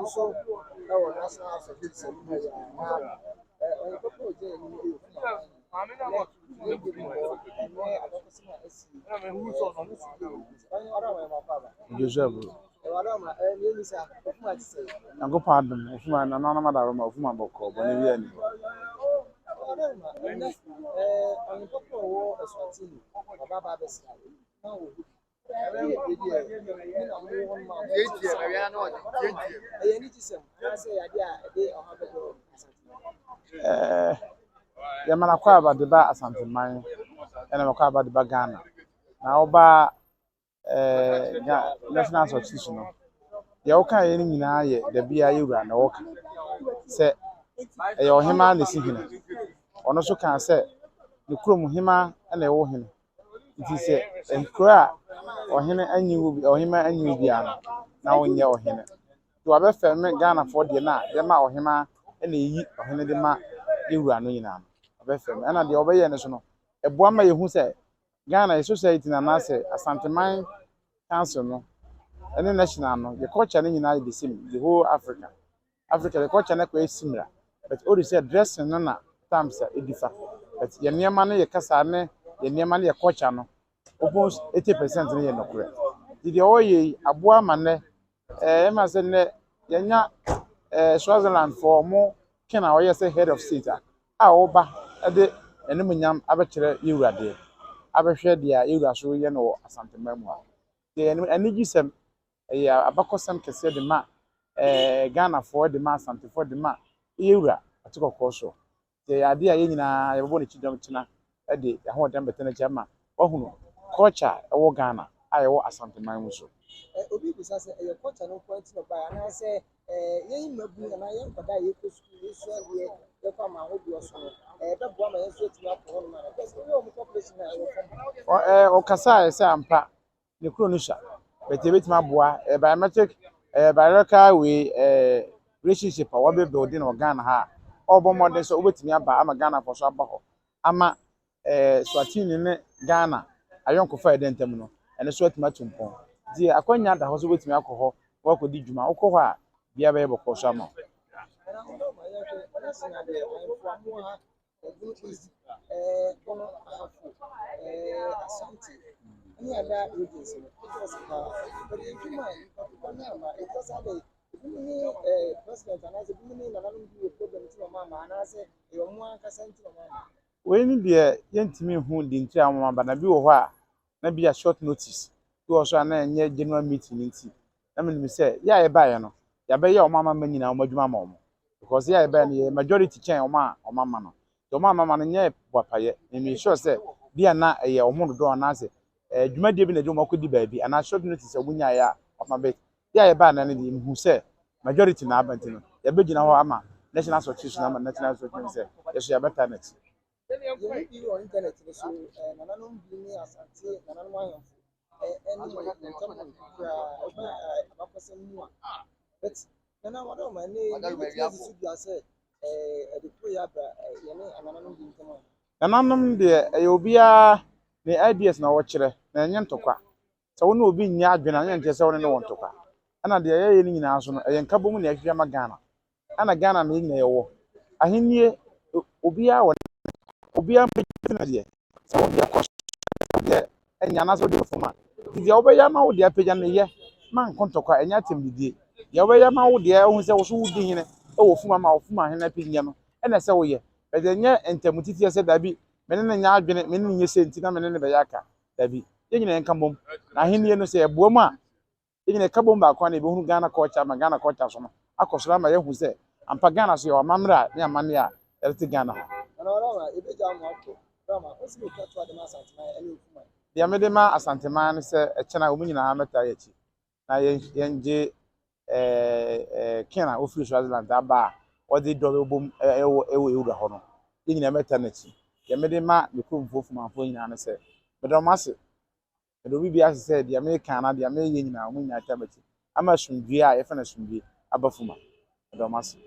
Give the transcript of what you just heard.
So wɔ National House of Chiefs anim ha yi a, na ɔyɛ papa a ogyina anim yɛ Ofuma na yɛdi mu hɔ ɛnɛ abakɔsɛm a asi ɔno so bio. Ɔyɛ ɔdɔ ama akɔ aba. Joseph. Ɛwɔ ɔdɔ ama ɛyɛ nisa Ofuma te sɛ. Nyankopɔn adom, Ofuma na nananom adaroma, Ofuma bɔkɔɔ, bɔne bi ani hɔ. Ɔdɔ ama ɛnɛ ɔyɛ papa a ɔwɔ Eswatini ɔba aba abɛsra na wɔ hɔ. Yɛma no akwaaba de ba Asanteman, ɛna akwaaba de ba Ghana. Na ɔba National House of Chiefs no, deɛ ɔka yɛ no nyinaa yɛ dabi a yɛwura na ɔka sɛ ɛyɛ ɔhemaa na esi hene. Ɔno nso kaa sɛ ne kurom hemaa na ɛwɔ hene. Nti sɛ nkuro a ɔhene anyi wo bi, ɔhemaa anyi wo biara no, na wonyɛ ɔhene. Nti wabɛfɛme Ghanafoɔ deɛ no a yɛma ɔhemaa na eyi ɔhene de ma yɛwura no nyinaa no, wabɛfɛme. Ɛna deɛ ɔbɛyɛ no so no, ɛboa ma yɛhu sɛ Ghana yɛ society no anaasɛ Asanteman Council no ɛne national no, yɛ culture no nyinaa yɛ the same, the whole Africa. Africa yɛ culture no kɔyɛ similar, but ɔde sɛ dressing no na times a ɛdi fa. But yɛ nneɛma no, yɛ kasa ne yɛ nneɛma no, yɛ culture no, almost 80% no yɛ nokorɛ. Nti deɛ ɔreyɛ yi aboa ama nnɛ ɛma sɛ nnɛ yɛnya Swaziland foɔ ɔmo king a ɔyɛ sɛ head of state a ɔba ɛde n'animonyam abɛkyerɛ yɛwura deɛ abɛhwɛ deɛ a yɛwura so yɛ no wɔ Asanteman mu ha. Nti ɛyɛ anigyesɛm, ɛyɛ abakɔsɛm kɛseɛ de ma Ghanafoɔ, de ma Asantefoɔ, de ma yɛwura ɔte kɔkɔɔ so. Nti ɛyɛ adeɛ a yɛn nyinaa yɛbɛbɔ n'akyi dɔm kyena de ahoɔden bɛtɛ n'akyi ama wahunu culture a ɛwɔ Ghana a ɛwɔ Asanteman mu so. Obi bisa sɛ ɛyɛ culture no nko nti na ɔbaeɛ anaasɛ yɛn mmabunu anaa yɛn nkwadaa a yɛkɔ sukuu, yɛsua adeɛ, yɛkɔ ama ahodoɔ so no, ɛbɛboa ma yɛn nso atumi akɔ hɔnom ana? Because woyɛ wɔn population a ɛwɔ fam. Ɔkasa a sɛ ampa ne kuro no sua, but ebɛtumi aboa ɛyɛ biometric, ɛyɛ biological wei relationship a wɔbɛ build no wɔ Ghana ha a ɔrebɔ mmɔden sɛ wobɛtumi aba ama Ghanafoɔ so aba hɔ ama Swatini ne Ghana ayɔnkofa a ɛda ntam no, ɛno nso atumi atu mpɔn. Nti akwannya da hɔ sɛ wobɛtumi akɔ hɔ na wakɔdi dwuma. Wokɔ hɔ a, biribiara bɛyɛ bɔkɔɔ so ama wo. Ɛna ɔdɔ ma yɛhwɛ national deɛ, ahemfo amoa Bono East, Bono Ahafo, Asante ne other regions no, ɛdɔɔso paa. But yɛdwuma a nipa dodoɔ no ama ɛkɔ saa de, ebinom ne president anaasɛ ebinom ne nananom bi wɔ problem nti na ɔmo ama, anaasɛ ɛyɛ ɔmo ankasa nti na ɔmo ama? Wei ni deɛ, yɛntumi nhu di nti a wɔn aba. Na bi wɔ hɔ a na bi a short notice bi wɔ so a na ɛnyɛ general meeting nti na menim sɛ yɛ a yɛbaeɛ no, yɛabɛyɛ wɔn amama nyinaa wɔn adwuma ama wɔn, because yɛ a yɛbaeɛ no yɛ majority kyɛn wɔn a wɔn ama no. Nti wɔn a ama no nyɛ boapayɛ na mi sure sɛ bi a na ɛyɛ wɔn dodoɔ anaasɛ dwumadie bi na ɛde wɔn akɔdi baabi anaa short notice a wɔn nyaeɛ a wɔn abɛ. Yɛ a yɛbaeɛ no deɛ, mehu sɛ majority na aba, nti no yɛbɛgyina hɔ ama National Association, ama National Association sɛ yɛso yɛbɛta n'akyi. Yɛn mu bi wɔ internet no so, nananom bi ne Asante nananom ahemfo ɛne wɔn ntam koraa ɛba abakɔsɛm mu a, but nana wɔde ɔmo ɛne yɛbɛtumi asi so dua sɛ ɛde koro yɛ aba yɛne anananom bi ntam a. Nananom deɛ, ɛyɛ obiara ne ideas na wɔkyerɛ na ɛnyɛ ntɔkwa. Sɛ wo ne obi nyɛ adwene a, ɛnyɛ nkyerɛ sɛ wo ne no wɔ ntɔkwa. Ɛna deɛ yɛyɛ no nyinaa so no, ɛyɛ nkabom na yɛhwehwɛ ma Ghana. Ɛna Ghana na yɛn nyinaa yɛwɔ ahennie, obiara wɔ obiara mpɛ deɛ sɛ wode akɔ so deɛ ɛnyɛ anaasɛ wode fam a, nti deɛ wobɛyɛ ama wo deɛ apagya no yɛ ma nko ntɔkwa, ɛnyɛ atɛmdidie. Deɛ wobɛyɛ ama wo deɛ wohu sɛ wo so wodi hene ɛwɔ fum ama wo fum ahene apagya no, ɛna sɛ woyɛ ɛdeɛ nyɛ ntamu titiɛ sɛ dabi, me ne no nyɛ adwene, me ne no nyɛ sɛ nti na me ne no bɛyɛ aka. Dabi, yɛn nyinaa yɛnka mbom na ahennie no sɛ yɛboa mu a, yɛn nyinaa yɛka bom baako a na yɛbɛhunu Ghana culture ama Ghana culture so no akɔ soro ama yɛahu sɛ ampa Ghana so yɛwɔ amammerɛ a ne amanneɛ a yɛde te Ghana ha. Nana wɔde ɔmo yɛbɛgya ɔmo akɔ rama wosi mi twa to ade ma Asanteman ɛne Okuman. Deɛ mede ma Asanteman ne sɛ ɛkyɛn a wɔn nyinaa mɛta yɛ akyi na yɛngye ɛɛ ɛɛ king a ofiri Swaziland aba a ɔde dɔ bɛbom ɛwɔ ewura hɔ no, yɛn nyinaa mɛta n'akyi. Deɛ mede ma me kuromfoɔ fumanfoɔ nyinaa ne sɛ mede wɔn ase, mede obi bi ase sɛ deɛ meka na deɛ meyɛ nyinaa, wɔn nyinaa ta m'akyi ama asomdwie a yɛfɛ no asomdwie aba fuma. Mede wɔn ase.